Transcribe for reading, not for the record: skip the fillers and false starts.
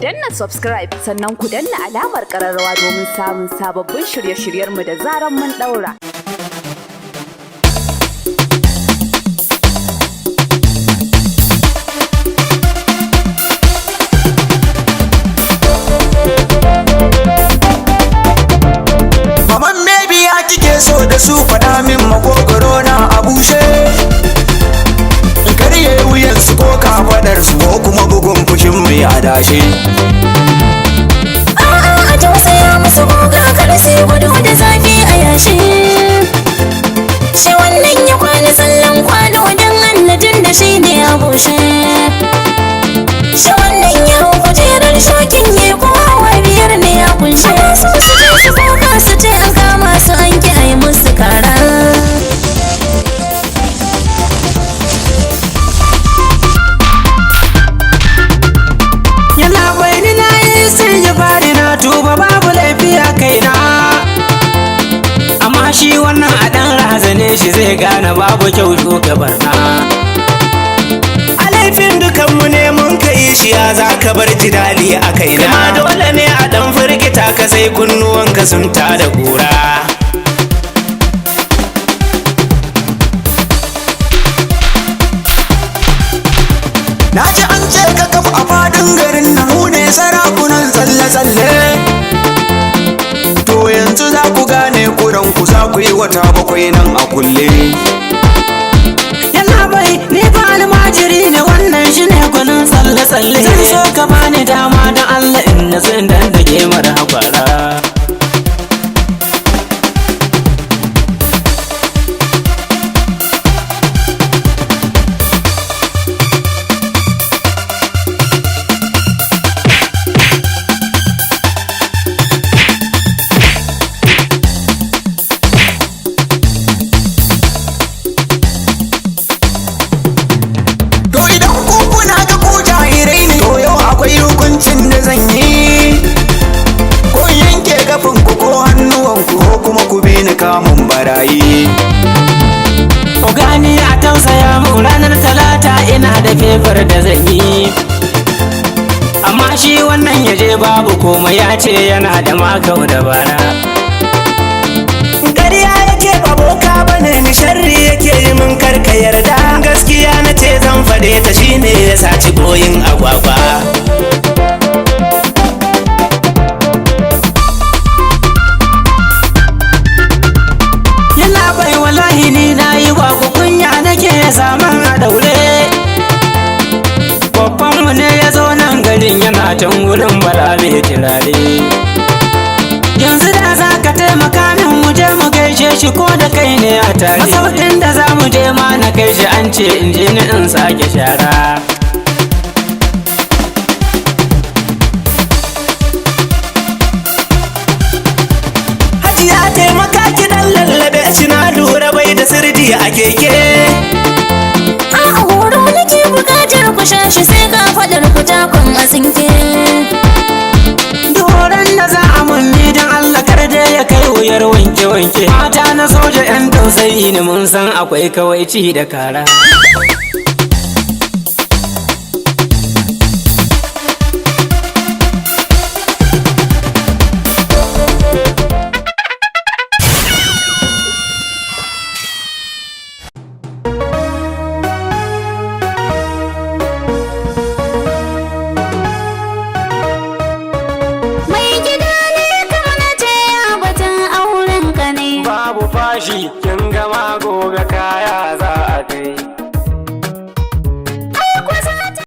Danna subscribe, sannan ku danna alamar kararrawa domin samun sababbin shirye-shiryenmu da zaran mun daura. Maman maybe ya kike so da su, faɗa min, makogoro na a bushe. In karye wuyan su ko kafaɗar su ko kuma bugun fushin mai adashe. A'a, a tausaya musu goga, kar sai gudu da zafi a yashi. Shi wannan ya kwana tsallan kwano don annajin da shi ne a bushe. Shi wannan ya hau kujerar shokin ya ko hawa biyar ne a kunshe. Ana so su je su koka su ce an kama su an ki a yi musu kara. Yana bai ni na yi sun yi bari na tuba, babu laifi a kaina. Amma shi wannan a ɗan razane shi, zai gane babu kyau shuka barna. A laifin dukanmu ne mun ka yi shi, ya za ka bar jidali a kaina? Ma dole ne a dan firgita ka sai kunnuwanka sun tada kura. Na ji an ce ka kafa a fadin garin nan mu ne sarakunan tsalle-tsalle. To yanzu za ku gane kuran ku, za ku yi wata 7 nan a kulle. Yana bai ni fa almajiri ne, wannan shi ne gwanin tsalle-tsalle. Zan so ka bani dama don Allah in na zan dandage mara hakwara. To idan ku kuna ga ku jahilai ne, to yau akwai hukuncin da zan yi. Ko in yanke kafin ku ko hannuwan ku ko kuma ku bi ni kamun barayi. Ogani, a tausaya mu, ranar Talata ina da fefar da zan yi. Amma shi wannan ya je babu komai, ya ce yana da makau da bara. Ƙarya yake, ba boka bane ni, sharri yake yi min, karka yarda. Gaskiya na ce zan faɗe ta, shine ya saci goyin agwagwa. Yana bai wallahi ni na yi wa kunya nake saman a daure. Babbanmu ne ya zo nan garin, yana can wurin bala mai turare. Yanzu da za ka taimaka min mu je mu gaishe shi ko da kai ne a tare. Masaukin da za mu je ma na kai shi, an ce in je ni in sake shara. Hajiya, taimaka ki dan lallabe shi, na lura bai da sirdi a keke. A'a, horo nake bukatar ku sha shi sai ka faɗar ku takon a tsinke. Doron da za a munni don Allah kar da ya kai wuyar wanke-wanke. Mata na soja 'yan tausayi ne, mun san akwai kawaici da kara. Mai gida ne kama na ce ya batun auren ka ne. Babu fashi, kin gama, gobe kaya za a kai.